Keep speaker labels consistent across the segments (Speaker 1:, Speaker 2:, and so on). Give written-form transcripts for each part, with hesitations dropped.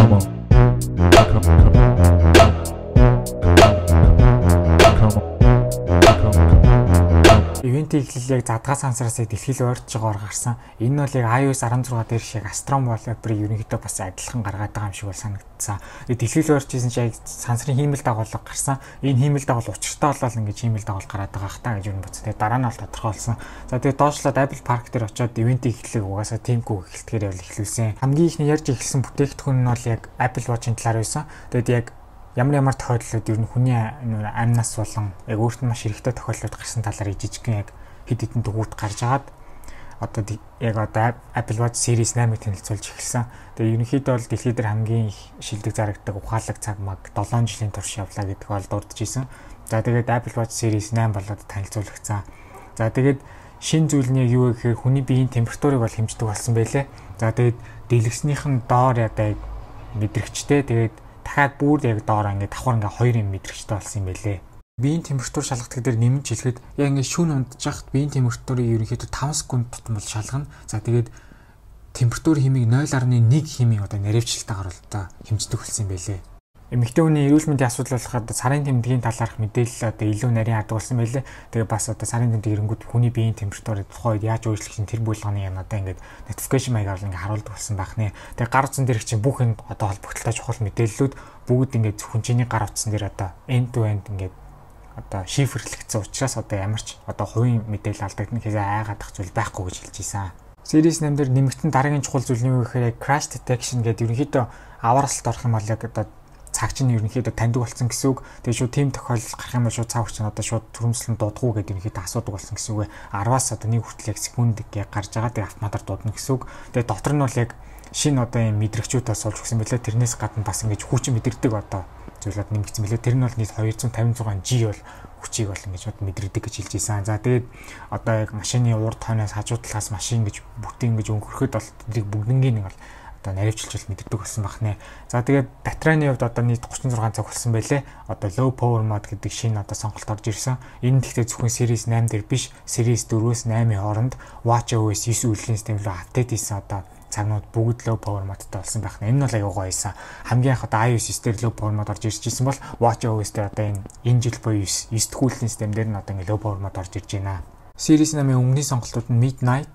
Speaker 1: Come on. Come, come, come, come, come.
Speaker 2: Event ийн эхлэл яг задгаа сансараас яг дэлхийл ойртож байгаагаар гарсан. Энэ нь бол яг iOS 16 дээр шиг Astrom wallpaper-ыг ерөнхийдөө бас адилхан гаргаад байгаа юм шиг бол санагдсан. Дэлхийл ойрч исэн чи яг сансрын хиймэл дагуулга гарсан. Энэ хиймэл дагуул учиртай болол ингэж хиймэл дагуул гараад байгаа хта гэж юу бодсон. Тэгээ дараа нь бол тодорхойлсон. За, тэгээ доошлоод Apple Park дээр очиод event ийн эхлэлийг угаасаа Tim Cook эхэлтгэхээр явал эхлүүлсэн. Хамгийн ихний ярьж эхэлсэн бүтээгдэхүүн нь бол яг Apple Watch-ын талаар байсан. Тэгээд яг ямар ямар тохиолдлууд ер нь хүний амнаас болон яг өөрт нь маш хэрэгтэй тохиолдлууд гарсан талаар жижигхэн яг хэд хэдэн дүгүүрт гарч агаад одоо яг одоо Apple Watch Series 8-ыг танилцуулж эхэлсэн. Тэгээ ерөнхийдөө бол дэлхийд дээр хамгийн их шилдэг зарагддаг ухаалаг цаг маг 7 жилийн турш явлаа гэдэг бол дурдж исэн. За, тэгээд Apple Watch Series 8 болоод танилцуулагдсан. За, тэгээд шин зүйл нь яг юу вэ гэхээр хүний биеийн температурыг бол хэмждэг болсон байлээ. За, тэгээд дэлгэснийх нь доор ядаа мэдрэгчтэй, тэгээд дахиад бүр яг доор ингээд давхар ингээд хоёр юм мэдрэгчтэй болсон юм байлээ. Биеийн температур шалгадаг дээр нэмж хэлэхэд яг ингээд шүүн унтж биеийн температурыг ерөнхийдөө 5 секунд тутам бол шалгана. За, тэгээд температур хэмийг 0.1 хэмийн одоо наривчлалтаагаар бол одоо хэмждэг болсон юм байлээ. Эмэгтэй хүний эрүүл мэндийн асуудал болоход сарын тэмдгийн талаарх мэдээлэл одоо илүү нарийн хардаг болсон байлээ. Тэгээ бас одоо сарын тэмдэг ирэнгүүт хүний биеийн температурыг тухайн үед яаж өөрчлөх чинь тэр бүлганы юм одоо ингээд notification маягаар ингээд харуулдаг болсон байх нэ. Тэгээ гар утсан дээр чинь бүх энэ одоо холбогдлолтой чухал мэдээллүүд бүгд ингээд зөвхөн чиний гар утсан дээр одоо end to end ингээд одоо шифрлэгдсэн учраас одоо ямар ч одоо хувийн мэдээлэл алдагдана гэхээс айгаадах зүйл байхгүй гэж хэлж ийсэн. Series 8 дээр нэмэгдэн дараагийн чухал зүйл нь юу гэхээр crash detection гэдэг, ерөнхийдөө аваарлалт орох юм бол яг одоо цаг чинь ерөнхийдөө таньдаг болсон гэсэн үг. Тэгээ шууд тийм тохиолдол гарах юм бол шууд цаг чинь одоо шууд түрэмслэн дуудгүй гэдэг ерөнхийдөө асуудаг болсон гэсэн үг. 10-аас одоо 1 хүртэл яг секунд яг гарч байгаа. Тэгээ автоматар дуудана гэсэн үг. Тэгээ дотор нь бол яг шинэ одоо юм мэдрэгчүүд бас суулж өгсөн билээ. Тэрнээс гадна бас ингэж хүчин мэдэрдэг одоо зүйлүүд нэмэгдсэн билээ. Тэр нь бол нийт 256 G бол хүчийг бол ингэж одоо мэдрэгдэг гэж хэлж ийсэн. За, тэгээд одоо яг машины урд хойноос, хажуу талаас машин гэж бүтэн ингэж өнгөрөхөд бол тэрийг бүгднгийн нэг бол одоо наривчилж мэддэг болсон байх нэ. За, тэгээд батарейны хувьд одоо нийт 36 цаг болсон байлээ. Одоо low power mode гэдэг шинэ одоо сонголт орж ирсэн. Энэ гэхдээ зөвхөн Series 8 дээр биш, Series 4-өөс 8-ын хооронд WatchOS 9 үйлдлийн систем рүү update хийсэн одоо цагнууд бүгд low power mode-тай болсон байх нь. Энэ нь бол аюу гоё байсан. Хамгийн анх одоо iOS 9 дээр low power mode орж ирж ирсэн бол WatchOS дээр одоо энэ жил буюу 9 дэх үйлдлийн систем дээр нь одоо ингээ low power mode орж ирж байна. Series 8-ын өнгөний сонголтууд нь Midnight,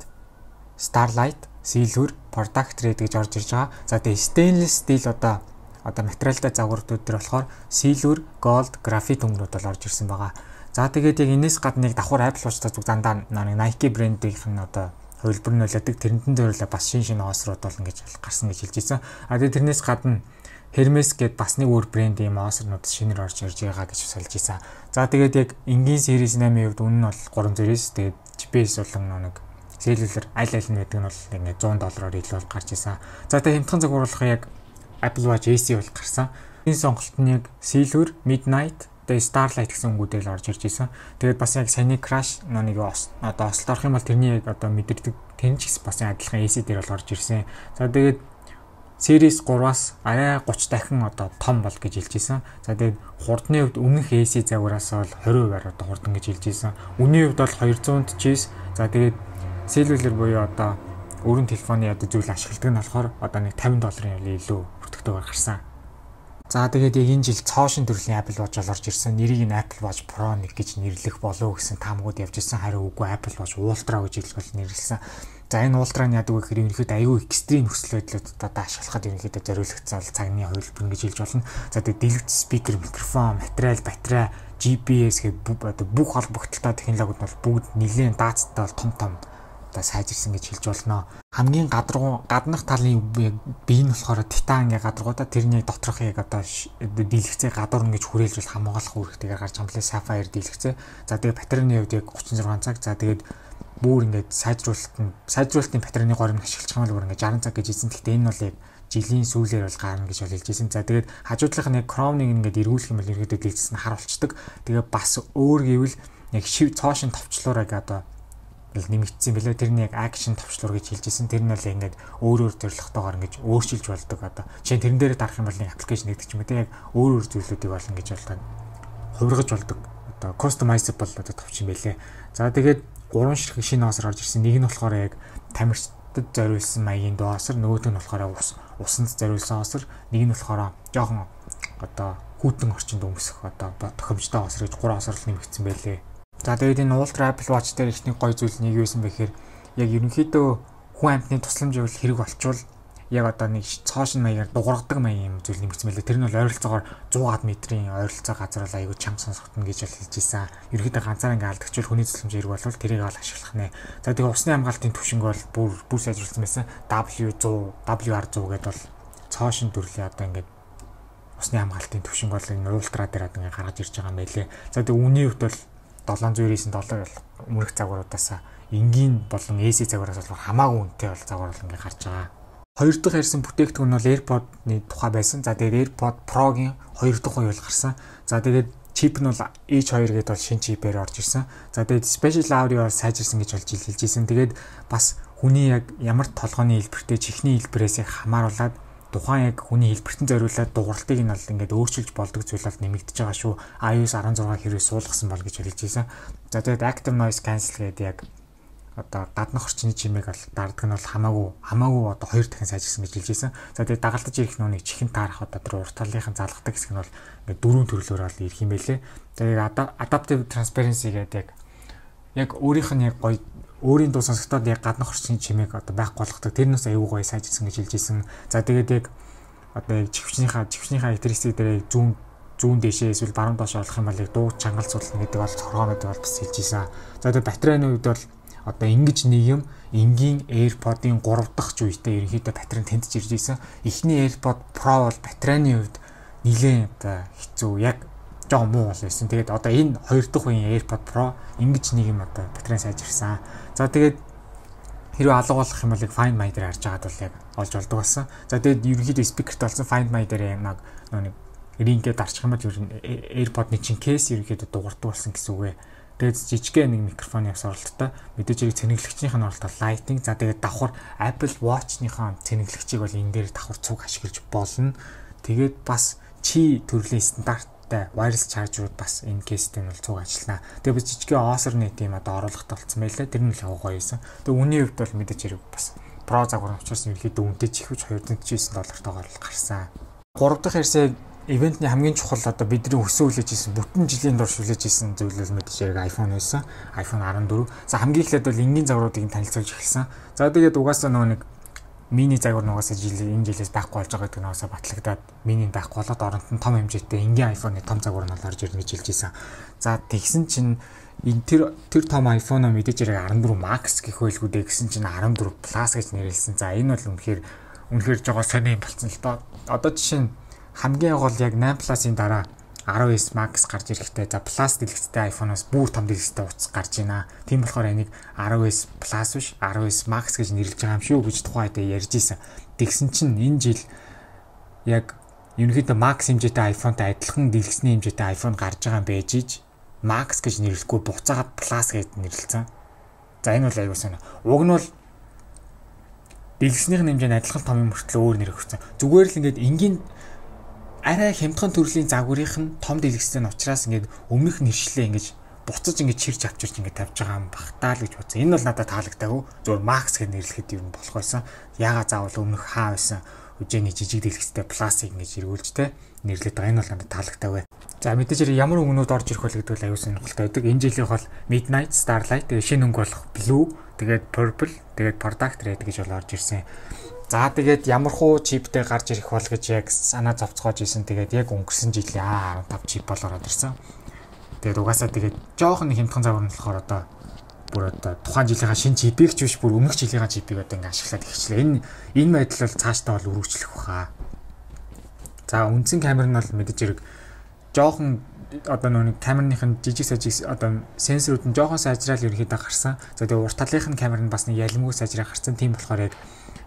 Speaker 2: Starlight, Silver, Product Red гэж орж ирж байгаа. За, тэгээ stainless steel одоо материалтай загварууд дээр болохоор Silver, Gold, Graphite өнгөнүүд бол орж ирсэн байгаа. За, тэгээд яг энэс гадна нэг давхар Apple Watch-та зүг дандаа нэг Nike брендийнх нь одоо хувилбар нь үлээдэг, тэрнтэн зориулаа бас шин шинэ оосрууд бол ингэж гарсан гэж хэлж ирсэн. А тэгээд тэрнээс гадна Hermes гээд бас нэг өөр брэнд юм оосрнууд шинээр орж ирж байгаа гэж сольж ирсэн. За, тэгээд яг энгийн Series 8-ийн хувьд үнэ нь бол 399, тэгээд GPS болон нэг cellular аль аль нь байдаг нь бол ингээд 100 доллараар илүү бол гарч исэн. За, тэгээд хямдхан загвар болох яг Apple Watch SE бол гарсан. Энэ сонголт нь яг Silver, Midnight, тэгээ Starlight гэсэн өнгүүдээр л орж ирж исэн. Тэгээд бас яг саяны crash нэг одоо осолд орох юм бол тэрний яг одоо мэдэрдэг, тэр нь ч гэсэн бас адилхан SE дээр бол орж ирсэн. За, тэгээд Series 3-аас арай 30 дахин одоо том бол гэж хэлж исэн. За, тэгээд хурдны хувьд өмнөх SE загвараас бол 20%-аар одоо хурдан гэж хэлж исэн. Үнийн хувьд бол 249. За, тэгээд cellular буюу одоо өөрийн телефоны одоо зүйл ашигладаг нь болохоор одоо нэг 50 долларын илүү бүртгэдэг гарсан. За, тэгээд яг энэ жил цоо шин төрлийн Apple Watch бол орж ирсэн. Нэрийг нь Apple Watch Pro 1 гэж нэрлэх болов гэсэн таамагуд явж ирсэн. Харин үгүй, Apple Watch Ultra гэж хэлбэл нэрлсэн. За, энэ Ultra нь яадаг вэ гэхээр ерөнхийдөө аюу extreme нөхцөл байдлуудад одоо ашиглахад ерөнхийдөө зориулагдсан цагны хувилбар гэж хэлж болно. За, тэгээд дэлгэц, speaker, микрофон, материал, батарей, GPS гэх одоо бүх холбогдлолтой технологиуд бол бүгд нэлээд даацтай бол том том одоо сайжирсан гэж хэлж болно. Хамгийн гадаргуу гаднах талын бие нь болохоор титан ингээ гадаргуудаа, тэрний доторх яг одоо дийлгэцээ гадуур ингэж хүрээлж бол хамгаалах үүрэгтэйгээр гарч байгаа юм лээ, Sapphire дийлгэцээ. За, тэгээ батарейны хувьд яг 36 цаг. За, тэгээд бүр ингээд сайжруулалт нь сайжруулалтын батарейны горим ашиглах юм бол бүр ингээд 60 цаг гэж хэлсэн. Гэхдээ энэ бол яг жилийн сүүлээр бол гарна гэж бол хэлж ирсэн. За, тэгээд хажуудлах нь яг Chrome-ыг ингээд эргүүлэх юм бол ерөөдөө дэлгэц нь хар болчдөг. Тэгээ бас өөр гэвэл яг шив цоошин товчлуураг одоо бол нэмэгдсэн билээ. Тэр нь яг action товчлуур гэж хэлж ирсэн. Тэр нь бол ингээд өөр өөр зорилготойгоор ингэж өөрчилж болдог одоо. Жишээ нь тэрэн дээр дарах юм бол нэг application нэгдэг ч юм уу те, яг өөр өөр зүйлүүдийг бол ингэж болдог, хувиргаж болдог. Одоо customizable одоо товч юм байлээ. За, тэгээд гурван ширхэг шинэ осор орж ирсэн. Нэг нь болохоор яг тамирч хамгаалтад зориулсан маягийн дуу осор, нөгөөх нь болохоор усанд зориулсан осор, нэг нь болохоор жоохон одоо хүйтэн орчинд өмсөх одоо тохиомжтой осор гэж 3 осор л нэмэгдсэн байлээ. За тэгээд энэ Ultra Apple Watch дээр их нэг гоё зүйл нэг юу байсан бэ гэхээр яг ерөнхийдөө хүн амьтны тусламж байвал хэрэг болчвол яг одоо нэг цоошин маягаар дуургадаг маягийн юм зүйл нэмэгдсэн байлээ. Тэр нь бол ойролцоогоор 100 метрийн ойролцоо газар бол айгүй чанга сонсогдно гэж бол хэлж ийсэн. Ерөнхийдөө ганцаар ингээ алдагчвал хүний тусламж хэрэг болвол тэрийг бол ашиглах нэ. За тэгээ усны хамгаалтын түвшинг бол бүр сайжруулсан байсан. W100, WR100 гэдээ бол цоошин төрлийн одоо ингээд усны хамгаалтын түвшинг бол энэ Ultra дээр одоо ингээ гаргаж ирж байгаа юм байлээ. За тэгээ үнийн хувьд бол 799 доллар өмнөх загваруудаас энгийн болон AC загвараас бол хамаагүй үнэтэй бол загвар бол ингээ гарч байгаа. Хоёр дахь ярьсан бүтээгдэхүүн нь бол AirPod-ны тухай байсан. За тэгээд AirPod Pro-гийн хоёр дахь үе бол гарсан. За тэгээд чип нь бол H2 гэдэг бол шинэ чипээр орж ирсэн. За тэгээд Special Audio сайжирсан гэж болж хэлж ирсэн. Тэгээд бас хүний яг ямар толгойн хэлбэртэй чихний хэлбэрээс яг хамааруулаад тухайн яг хүний хэлбэртэн зориулаад дууралтыг нь бол ингээд өөрчилж болдог зүйл бол нэмэгдэж байгаа шүү. iOS 16 хэрвээ суулгасан бол гэж хэлж ирсэн. За тэгээд Active Noise Cancel гэдэг яг одоо гаднах орчны чимээг бол дарддаг нь бол хамаагүй одоо хоёр дахин сайжирсан гэж хэлж ирсэн. За тэгээд дагалдаж ирэх нүунийг чихэн таарах одоо тэр урт талынхын залгадаг хэсэг нь бол ингээд дөрвөн төрлөөр бол ирэх юм байлээ. Тэгээд Adaptive Transparency гэдэг яг өөрийнх нь яг гоё өөрийн дуу сонсогдоод яг гаднах орчны чимээг одоо байхгүй болгодог. Тэрнээс аюу гоё сайжирсан гэж хэлж ирсэн. За тэгээд яг одоо яг чихвчнийхаа электрicity дээр зүүн дээшээ эсвэл баруун доош олох юм бол яг дуу чангалзуулна гэдэг бол цоргоонод бол бас хэлж ирсэн. За тэгээд батарейны хувьд бол одоо ингэж нэг юм энгийн AirPod-ын 3 дахь үетэй ерөнхийдөө батарей тэнцэж ирж ирсэн. Эхний AirPod Pro бол батарейны хувьд нэлээд одоо хэцүү яг жоохон муу бол байсан. Тэгээд одоо энэ хоёр дахь үеийн AirPod Pro ингэж нэг юм одоо батарей сайжирсан. За тэгээд хэрвээ алга болох юм бол яг Find My дээр харж байгаад бол яг олж болдог болсон. За тэгээд ерөнхийдөө спикерт болсон Find My дээр нэг рингээ дарчих юм бол AirPod-ны чинь кейс ерөнхийдөө дуурдаг болсон гэсэн үг ээ. Тэгээд жижигхэн нэг микрофоны бас оролттой. Мэдээж хэрэг цэнэглэгчнийх нь оролтоо lighting. За тэгээд давхар Apple Watch-ныхаа цэнэглэгчийг бол энэ дээр давхар цуг ашиглаж болно. Тэгээд бас Qi төрлийн стандарттай wireless charger-ууд бас энэ кейстэй нь бол цуг ажиллана. Тэгээд бас жижигхэн Acer-ны тийм одоо оруулахтай болсон байлаа. Тэр нь л гоё байсан. Тэгээд үнийн хувьд бол мэдээж хэрэг бас Pro загвар учраас ерөнхийдөө үнэтэй чихвч $249 доллартойгоор л гарсан. Гурав дахь ярьсан ивентний хамгийн чухал одоо бидний өсөө хүлээж исэн бүтэн жилийн турш хүлээж исэн зүйл бол мэдээж яг iPhone байсан. iPhone 14. За хамгийн эхлээд бол энгийн загваруудыг нь танилцуулж эхэлсэн. За тэгээд угаасаа нөгөө нэг мини загвар нугасаа энэ жилээс байхгүй болж байгаа гэдэг нь угаасаа батлагдаад мини байхгүй болоод оронд нь том хэмжээтэй энгийн iPhone-ы том загвар нь бол орж ирнэ гэж хэлж исэн. За тэгсэн чинь энэ тэр том iPhone-о мэдээж яг 14 Max гэх байлгүй дээ гэсэн чинь 14 Plus гэж нэрлсэн. За энэ бол үнэхээр жогоо сони юм болцсон л доо. Одоо жишээ нь хамгийн гол яг 8 Plus-ын дараа 10s Max гарч ирэхтэй. За Plus дэлгэцтэй iPhone-оос бүр том дэлгэцтэй утас гарч байна. Тийм болохоор энийг 10s Plus биш 10s Max гэж нэрлэж байгаа юм шүү гэж тухайн үед ярьж исэн. Тэгсэн чинь энэ жил яг ерөнхийдөө Max хэмжээтэй iPhone-тай адилхан дэлгэцний хэмжээтэй iPhone гарч байгаа юм байж иж Max гэж нэрлэхгүй буцаагаад Plus гэж нэрлэлсэн. За энэ бол аюул сонио. Уг нь бол дэлгэцнийх нь хэмжээ нь адилхан том юм мөртлөө өөр нэр өгсөн. Зүгээр л ингээд энгийн арай хямдхан төрлийн загварынх нь том дэлгэцтэй нь учраас ингээд өмнөх нэршлээ ингэж буцаж ингэж чирч авчирч ингээд тавьж байгаа юм бах таа л гэж бодсон. Энэ бол надад таалагдаагүй. Зүгээр Max гэж нэрлэхэд юм болох байсан. Яагаад заавал өмнөх хаа байсан үжээний жижиг дэлгэцтэй Plus-ыг ингэж эргүүлж те нэрлээд байгаа. Энэ бол надад таалагдаагүй. За мэдээж хэрэг ямар өнгөнүүд орж ирэх вэ гэдэг бол аюул сонирхолтой байдаг. Энэ жилийнх бол Midnight, Starlight, тэгээ шинэ өнгө болох Blue, тэгээд Purple, тэгээд Product Red гэж бол орж ирсэн. За тэгээд ямар хуу чиптэй гарч ирэх бол гэж яг санаа зовцгоож исэн. Тэгээд яг өнгөрсөн жилийн A15 чип бол ороод ирсэн. Тэгээд угаасаа тэгээд жоохон хямдхан загвар нь болохоор одоо бүр одоо тухайн жилийнхаа шинэ чипийг ч биш бүр өмнөх жилийнхаа чипийг одоо ингээ ашиглаад эхэлчихлээ. Энэ байдал бол цаашдаа бол үргэлжлэх баха. За үндсэн камер нь бол мэдээж хэрэг жоохон одоо нэг камерных нь жижиг сажиг одоо сенсорууд нь жоохон сайжраал ерөнхийдөө гарсан. За тэгээ урт талынх нь камер нь бас нэг ялимгүй сайжраа гарсан. Тийм болохоор яг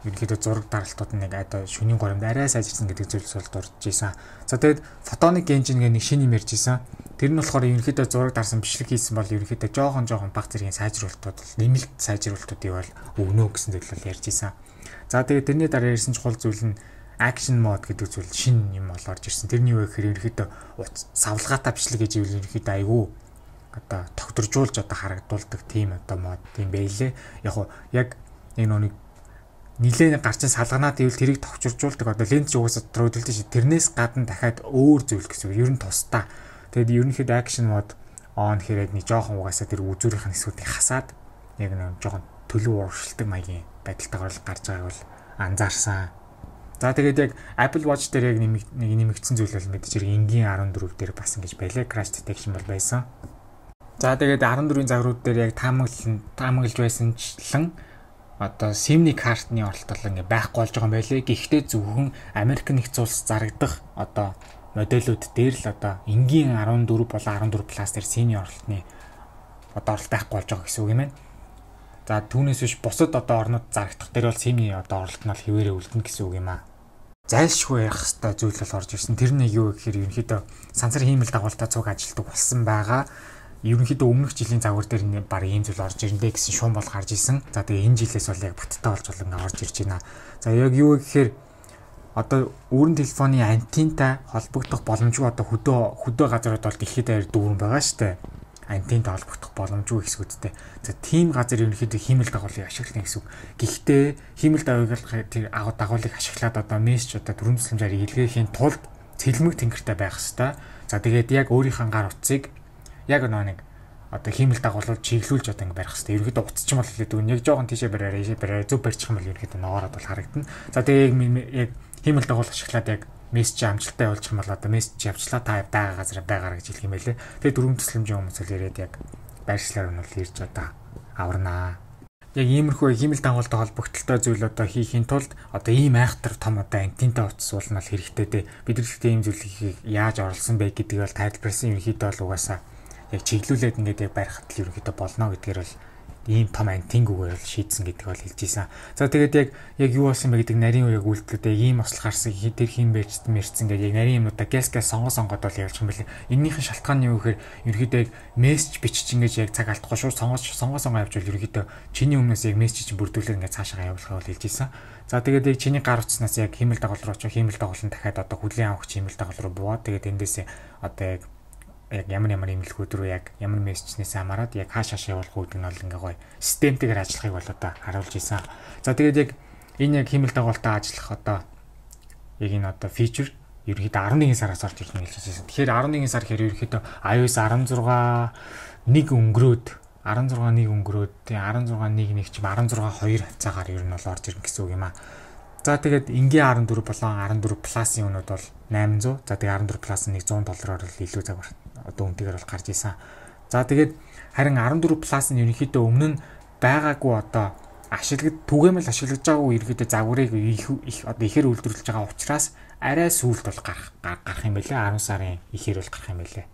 Speaker 2: ерөнхийдөө зураг даралтууд нэг одоо шөнийн горимд арай сайжирсан гэдэг зүйлс бол дурдж исэн. За тэгээд Photonic Engine гэх нэг шинэ юм ярьж исэн. Тэр нь болохоор ерөнхийдөө зураг дарсан бичлэг хийсэн бол ерөнхийдөө жоохон баг зэргийн сайжруулалтууд бол нэмэлт сайжруулалтуудыг бол өгнө гэсэн зүйл бол ярьж исэн. За тэгээд тэрний дараа ярьсан чухал зүйл нь Action Mode гэдэг зүйл шинэ юм бол орж ирсэн. Тэрний юу гэхээр ерөнхийдөө савлгаатай бичлэг гэж ивэл ерөнхийдөө айгүй одоо тогтворжуулж одоо харагдуулдаг тийм одоо мод тийм байлээ. Яг яг нэг нилээн гарчин салганаа гэвэл тэрийг товчиржуулдаг. Одоо ленз угаасаа дотор өдөрлөж шээ. Тэрнээс гадна дахиад өөр зүйл гэсэн үг. Ер нь тусдаа. Тэгээд ерөнхийдөө action mode on хэрэг нэг жоохон угаасаа тэр үзүүрийнх нь хэсгүүдийг хасаад яг нэг жоохон төлөв ууршилдаг маягийн байдалтайгаар л гарч байгааг бол анзаарсан. За тэгээд яг Apple Watch дээр яг нэг нэмэгдсэн зүйл бол мэдээж хэрэг энгийн 14 дээр бас ингэж байлаа. Crash detection бол байсан. За тэгээд 14-ийн загварууд дээр яг таамаглаж байсанчлан одоо SIM-ний картны оролт ингээ байхгүй болж байгаа юм байлээ. Гэхдээ зөвхөн Америк нэгдсэн улс зарагдах одоо модельүүд дээр л одоо энгийн 14 болон 14 Plus дээр SIM-ний оролтны одоо оролт байхгүй болж байгаа гэсэн үг юм байна. За түүнээс биш бусад одоо орнууд зарагдах дээр бол SIM-ний одоо оролт нь бол хэвээрээ үлдэнэ гэсэн үг юм аа. Зайлшгүй ярих хэвээр зүйл бол орж ирсэн. Тэр нэг юу гэхээр ерөнхийдөө сансар хиймэл дагуултай цуг ажилтдаг болсон байгаа. Ерөнхийдөө өмнөх жилийн загвар дээр баг ийм зүйл орж ирэндэ гэсэн шуум бол гарч исэн. За тэгээ энэ жилээс бол яг баттай болж бол ингээ орж ирж байна. За яг юу гэхээр одоо өрн телефоны антентай холбогдох боломжгүй одоо хөдөө газрууд бол дэлхийд даяар дүүрэн байгаа штэ. Антентай холбогдох боломжгүй хэсгүүдтэй. За тийм газар ерөнхийдөө хиймэл дагуулыг ашиглана гэсэн үг. Гэхдээ хиймэл дагуулыг тэр дагуулыг ашиглаад одоо мессеж одоо дөрвөн тусламжаар илгээхийн тулд цэлмэг тэнгэртэй байх хэвээр. За тэгээд яг өөрийнхөө гар утсыг яг нэг одоо хиймэл дагуулвал чиглүүлж одоо ингэ барих хэвээр. Ерөнхийдөө утас ч юм бол хэлээд өгнө. Яг жоохон тийшээ бариараа, ийшээ бариараа зөв барьчих юм бол ерөнхийдөө ноороод бол харагдана. За тэгээ яг хиймэл дагуул ашиглаад яг мессеж амжилттай явуулчих юм бол одоо мессеж явуулчлаа та байгаа газар байгаараа гэж хэлэх юм байлээ. Тэгээ дөрвөн тусламжийн хүмүүс л ирээд яг байршлаар нь бол ирж одоо аварнаа. Яг иймэрхүү хиймэл дагуултай холбогдлолтой зүйл одоо хийхийн тулд одоо ийм айхтар том одоо антентай утас бол нь хэрэгтэй дээ. Бид нар гэхдээ ийм зүйлийг яаж оруулсан бэ гэдгийг бол тайлбарласан. Ерөнхийдөө бол угаасаа яг чиглүүлээд ингээд яг барихад л ерөнхийдөө болно гэдгээр бол ийм том антенгүүгээр бол шийдсэн гэдэг бол хэлж ийсэн. За тэгээд яг юу болсон бэ гэдэг нарийн яг үйлдэлүүд яг ийм осол гарсан тэр хин байж мэрцэн гэдэг яг нарийн юмнуудаа гэс сонгоо сонгоод бол явуулчих юм билээ. Эннийхэн шалтгаан нь юу гэхээр ерөнхийдөө яг мессеж бичиж ингэж яг цаг алдахгүй шууд сонгоо явж бол ерөнхийдөө чиний өмнөөс яг мессеж чинь бүрдүүлээд ингээд цаашаа явуулахыг бол хэлж ийсэн. За тэгээд яг чиний гар утаснаас яг хиймэл дагуул руу очих, хиймэл дагуул нь дахиад одоо хүлээн авах хиймэл дагуул руу буугаад тэгээд эндээсээ одоо яг ямар имлгүүд рүү яг ямар мессежнээс хамаарат яг хааш хааш явуулах гэдэг нь бол ингээ гоё системтэйгээр ажиллахыг бол одоо харуулж исэн. За тэгээд яг энэ яг хиймэл дагуултай ажиллах одоо яг энэ одоо фичер ерөнхийдөө 11 сараас орж ирнэ гэж хэлсэн. Тэгэхээр 11 сар гэхээр ерөнхийдөө iOS 16 1 өнгөрөөд 16 1 өнгөрөөд 16 1 1 ч 16 2 хавцаагаар ер нь бол орж ирнэ гэсэн үг юм аа. За тэгээд энгийн 14 болон 14 Plus-ын үнүүд бол 800. За тэгээд 14 Plus нь $100 бол илүү загвар одоо үнэтэйгээр бол гарч исэн. За тэгээд харин 14 Plus нь ерөнхийдөө өмнө нь байгаагүй одоо түгээмэл ашиглаж байгаагүй ерөнхийдөө загварыг их одоо ихээр үйлдвэрлэж байгаа учраас арай сүүлд бол гарах юм байлээ. 10 сарын ихээр бол гарах юм байлээ.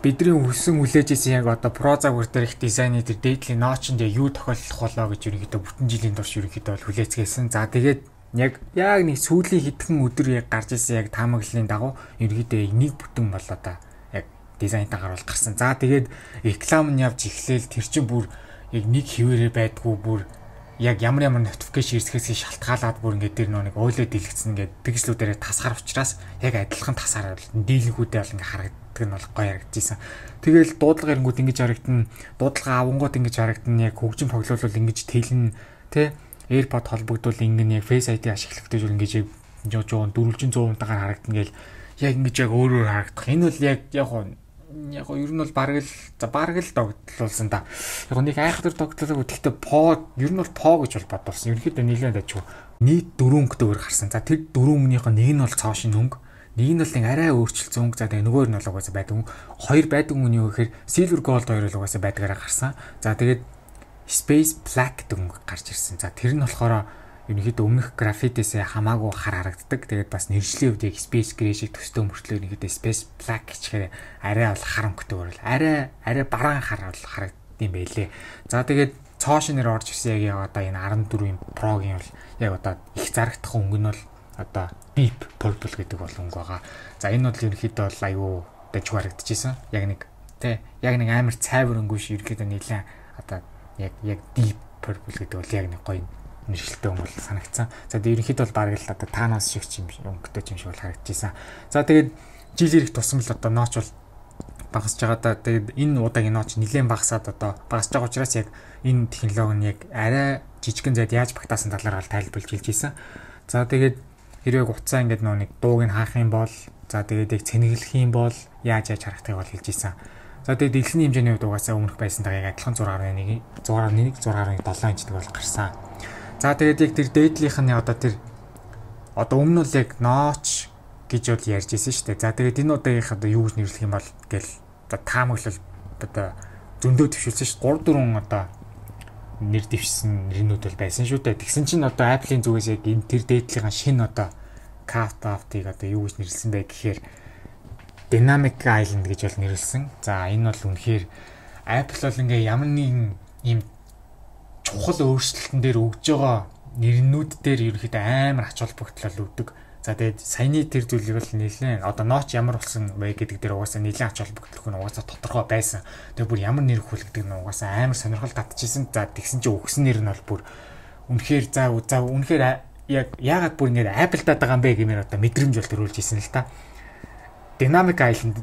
Speaker 2: Бидний хүссэн хүлээж исэн яг одоо Pro загвар дээр их дизайны тэр дээдлийн notch-нд яг юу тохиолдох болоо гэж ерөнхийдөө бүтэн жилийн турш ерөнхийдөө бол хүлээцгээсэн. За тэгээд яг нэг сүүлийн хэдхэн өдөр яг гарч исэн яг таамаглалын дагуу ерөнхийдөө нэг бүтэн бол одоо яг дизайнтай гарвал гарсан. За тэгээд реклам нь явж эхлээл тэр чинь бүр яг нэг хിവэрэ байдгүй бүр яг ямар notification ирсгээс шалтгаалаад бүр ингээд тэр нэг OLED дэлгэцэн ингээд пикселүүдээрээ тасгаар учраас яг адилхан тасаар дийлэнхүүдээ бол ингээд харагддаг нь бол гоё харагдчихсан. Тэгэл дуудлага ирэнгүүт ингэж харагдана, дуудлага авангууд ингэж харагдана, яг хөгжим тоглоулвал ингэж тэлнэ, тэ AirPod холбогдвол ингэн яг Face ID ашиглахдаж ингэж яг жоон 400 унтагаар харагдана гэл яг ингэж яг өөр өөр харагдах. Энэ бол яг яг ер нь бол бараг л догтлуулсан да. Яг нэг айхтар догтлоогүй. Гэхдээ по ер нь бол по гэж бол бодулсан. Ерөнхийдөө нэлээд дажгүй. Нийт дөрвөн өнгөтэйгээр гарсан. За тэр дөрвөн өнгөнийхөө нэг нь бол цоо шинэ өнгө, нэг нь бол нэг арай өөрчлөлтсөн өнгө. За тэгээ нөгөө нь бол угаасаа байдаг. Хоёр байдаг өнгө нь юу гэхээр Silver Gold хоёр л угаасаа байдгаараа гарсан. За тэгээд Space Black гэдэг өнгө гарч ирсэн. За тэр нь болохоор ерөнхийдөө өмнөх графитээс хамаагүй хар харагддаг. Тэгээд бас нэршлийн хувьд яг Space Gray шиг төстэй мөртлөө ерөнхийдөө Space Black гэчихээр арай бол хар өнгөтэй бол арай бараан хар бол харагдсан байлээ. За тэгээд цоо шинээр орж ирсэн яг одоо энэ 14-ийн Pro-гийн бол яг одоо их зарагдах өнгө нь бол одоо Deep Purple гэдэг бол өнгө байгаа. За энэ бол ерөнхийдөө бол аюу дажгүй харагдчихсэн. Яг нэг тэ яг нэг амар цайвар өнгө биш ерөнхийдөө нэлээд одоо яг Deep Purple гэдэг бол яг нэг гоё нэршилтэй юм бол санагдсан. За тэгээд ерөнхийдөө бол бараг л одоо Thanos шиг юм өнгөтэй юм шиг бол харагдчихсан. За тэгээд жил ирэх тусам л одоо notch бол багасж байгаа да. Тэгээд энэ удаагийн notch нэлээд багасаад одоо багасж байгаа учраас яг энэ технологи нь яг арай жижигэн зайд яаж багтаасан талаар бол тайлбарлаж хэлж ийсэн. За тэгээд хэрвээ утсаа ингээд нөө нэг дууг нь хаах юм бол за тэгээд яг цэнэглэх юм бол яаж яаж харагдахыг бол хэлж ийсэн. За тэгээд дэлгэцний хэмжээний хувьд угаасаа өмнөх байсантайгаа яг адилхан 6.1 6.1 6.7 инчдэг бол гарсан. За тэгээд яг тэр дээдлийнх нь одоо тэр одоо өмнө нь яг notch гэж бол ярьж ирсэн шүү дээ. За тэгээд энэ удаагийнх одоо юу гэж нэрлэх юм бол гэл одоо таамаглал одоо зөндөө дэвшүүлсэн шүү дээ. 3 4 одоо нэр дэвшсэн нэрнүүд бол байсан шүү дээ. Тэгсэн чинь одоо Apple-ийн зүгээс яг энэ тэр дээдлийнхэн шинэ одоо Cutout-ыг одоо юу гэж нэрлсэн бэ гэхээр Dynamic Island гэж бол нэрлсэн. За энэ бол үнэхээр Apple бол ингээ ямар нэгэн ийм чухал өөрчлөлтөн дээр өгж байгаа нэрнүүд дээр ерөнхийдөө амар ач холбогдол өгдөг. За тэгээд саяны тэр зүйлийг бол нэлээд одоо notch ямар болсон вэ гэдэг дээр угаасаа нэлээд ач холбогдол нь угаасаа тодорхой байсан. Тэгээд бүр ямар нэр хүлэгдэг нь угаасаа амар сонирхол татчихсан. За тэгсэн чинь өгсөн нэр нь бол бүр үнэхээр за үнэхээр яг яагаад бүр ингэж Apple-даад байгаа юм бэ гэмээр одоо мэдрэмж бол төрүүлж исэн л та. Dynamic Island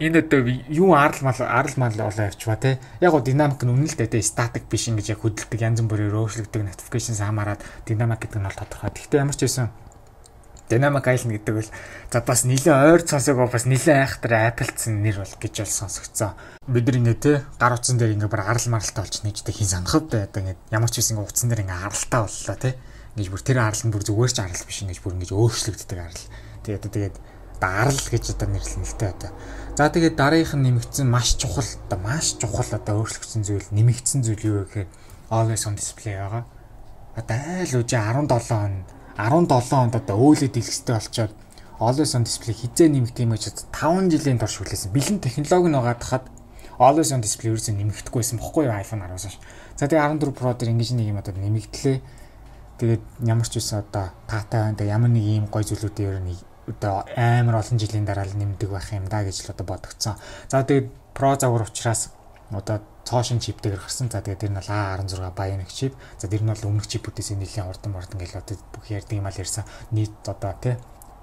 Speaker 2: энэ одоо юу арал мал болоо явчихва те. Яг гоо динамик нь үнэн л дээ те, static биш ингэж яг хөдөлдөг, янз бүрээр өөрчлөгдөг, notifications хамаарат динамик гэдэг нь бол тодорхой. Гэхдээ ямар ч байсан Dynamic Island гэдэг бол за бас нэлээд ойр сонсоогоо бас нэлээд айхтар Apple-цэн нэр бол гэж бол сонсогдсон. Бид нар ингэ те гар утсан дээр ингэ бүр арал маралтай болчихно гэж хин санах вэ? Одоо ингэ ямар ч байсан ингэ утсан дээр ингэ аралтай боллоо те. Ингэж бүр тэр арал нь бүр зүгээр ч арал биш ингэж бүр ингэж өөрчлөгддөг арал. Тэгээд одоо тэгээд арал гэж одоо нэрлэнэ л те одоо. За тэгээд дараагийнх нь нэмэгдсэн маш чухал одоо маш чухал одоо өөрчлөгдсөн зүйл нэмэгдсэн зүйл юу вэ гэхээр always on display байгаа. Одоо айл үжи 17 онд одоо OLED дэлгэцтэй болчоод always on display хизээ нэмэгдэх юм гэж 5 жилийн турш хүлээсэн. Бэлэн технологи нь байгаа тахад always on display ерөөсөө нэмэгдэхгүй байсан бохгүй юу iPhone 10-аас хойш. За тэгээд 14 Pro дээр ингэж нэг юм одоо нэмэгдлээ. Тэгээд ямар ч байсан одоо таатай байна. Тэгээд ямар нэг ийм гой зүйлүүдийн ер нь одоо амар олон жилийн дараа л нэмдэг байх юм да гэж л одоо бодогдсон. За тэгээд Pro загвар учраас одоо цоо шин чиптэйгээр гарсан. За тэгээд тэр нь бол A16 Bionic чип. За тэр нь бол өмнөх чипүүдээс нэлээд хурдан мордан гэл одоо бүх ярьдаг юм ал ярьсан. Нийт одоо тий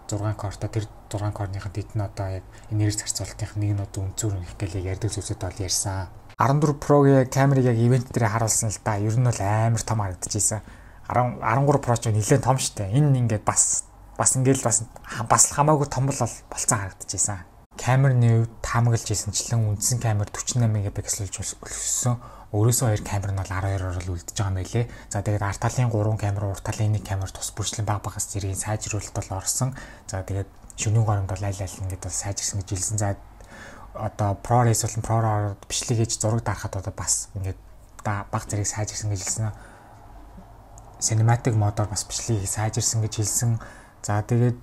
Speaker 2: 6 core-той тэр 6 core-ныхын тэд нь одоо яг энерги зарцуулалтынх нэг нь одоо үнцөөр их гэл ярьдаг зүйлсүүд бол ярьсан. 14 Pro-гийн камерыг яг event дээр харуулсан л да. Ер нь бол амар том харагдчихсэн. 10 13 Pro ч нэлээд том штэ. Энэ ингээд бас ингээл бас хамаагүй том л болцсон харагдчихсэн. Камерны хувьд таамаглаж ирсэнчлэн үндсэн камер 48 мегапикселж өссөн. Өөрөөсөө хоёр камер нь бол 12-оор л үлдэж байгаа юм байлээ. За тэгээд ард талын 3 камер, урд талын 1 камер тус бүрчлэн баг багаас зэргийн сайжруулалт бол орсон. За тэгээд шөнийн горимд бол аль аль ингээд бол сайжирсан гэж хэлсэн. За одоо ProRes болон Pro-оор бичлэг хийж зураг дарахад одоо бас ингээд баг зэрэг сайжирсан гэж хэлсэн. Cinematic mode-оор бас бичлэгийг сайжирсан гэж хэлсэн. За тэгээд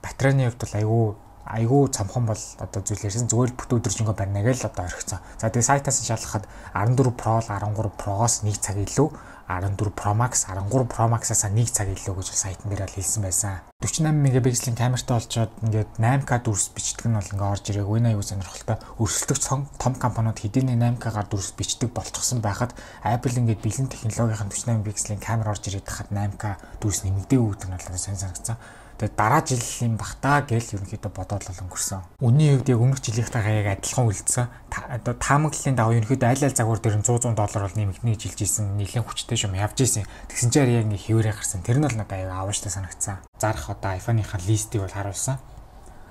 Speaker 2: батарейны хувьд бол айгүй цомхон бол одоо зүйл ярьсан. Зүгээр л бүтэн өдөржингөө барина гэж л одоо орхицсан. За тэгээд сайтаас нь шалгахад 14 Pro л 13 Pro-гоос 1 цаг илүү, 14 Pro Max 13 Pro Max-аас 1 цаг илүү гэж сайтн дээр л хэлсэн байсан. 48 мегапикселийн камертай болчоод ингээд 8K дүрс бичдэг нь бол ингээд орж ирээгүй. Энэ аюу сонирхолтой. Өрсөлдөгч том компаниуд хэдийнэ 8K-гаар дүрс бичдэг болчихсон байхад Apple ингээд бэлэн технологийн 48 мегапикселийн камер орж ирээд хахад 8K дүрс нэмэгдээгүй гэдэг нь бол сонь санагдсан. Тэгээд дараа жилийн бах та гэж ерөнхийдөө бодоод л өнгөрсөн. Үнийн хувьд яг өмнөх жилийнхтэйгээ яг адилхан үлдсэн. Одоо таамаглалын дагуу ерөнхийдөө аль аль загвар дээр нь 100 доллар бол нэмэгдэнэ гэж хэлж исэн. Нэлээд хүчтэй шум явж исэн. Тэгсэн чинь яг ингээ хэвээрээ гарсан. Тэр нь бол надад аяа авааштай санагдсан. Зарах одоо iPhone-ийнхаа list-ийг бол харуулсан.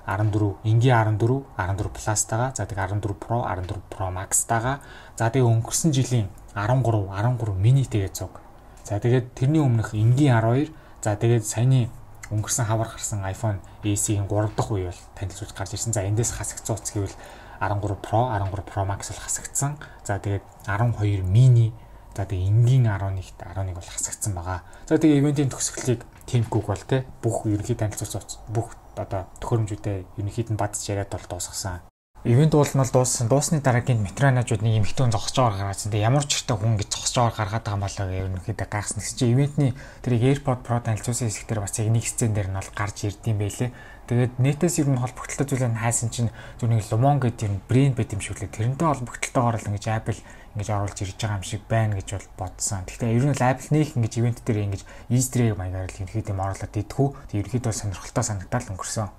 Speaker 2: 14, энгийн 14, 14 Plus-тайгаа, за тэгээ 14 Pro, 14 Pro Max-тайгаа, за тэгээ өнгөрсөн жилийн 13, 13 Mini-тэйгээ цуг. За тэгээд тэрний өмнөх энгийн 12, за тэгээд саяны өнгөрсөн хавар гарсан iPhone SE-ийн 3 дахь үе бол танилцуулж гарч ирсэн. За эндээс хасагдсан утас гэвэл 13 Pro, 13 Pro Max бол хасагдсан. За тэгээд 12 Mini, за тэгээд энгийн 11 11 бол хасагдсан байгаа. За тэгээд event-ийн төгсгөлийг Tim Cook бол те бүх ерөнхий танилцуулсан утас бүх одоо төхөөрөмжүүдээ ерөнхийд нь бадж яриад бол дуусгасан. Event уул нь бол дууссан. Дуусны дараа гинт метронаажууд нэг эмэгтэй хүн зогсож байгаа гаргаадсан. Тэгээ ямар ч хэртэй хүн гэж зогсож байгаа гаргаад байгаа юм болоо гэх ерөнхийдөө гайхсан. Тэгсэн чинь event-ний тэр AirPod Pro танилцуулсан хэсэг дээр бас яг нэг сцен дээр нь бол гарч ирд юм байлээ. Тэгээд нэтээс ер нь холбогдлолтой зүйлээ нь хайсан чинь зөв нэг Lumon гэдэг юм брэнд байт юм шиг лээ. Тэрнтэй холбогдлолтойгоор л ингэж Apple ингэж оруулж ирж байгаа юм шиг байна гэж бол бодсон. Гэхдээ ер нь л Apple нэг ингэж event дээр ингэж Easter egg маягаар л ерөнхийдөө оруулаад идэггүй. Тэг ерөнхийдөө сонирхолтой санагдал өнгөрсөн.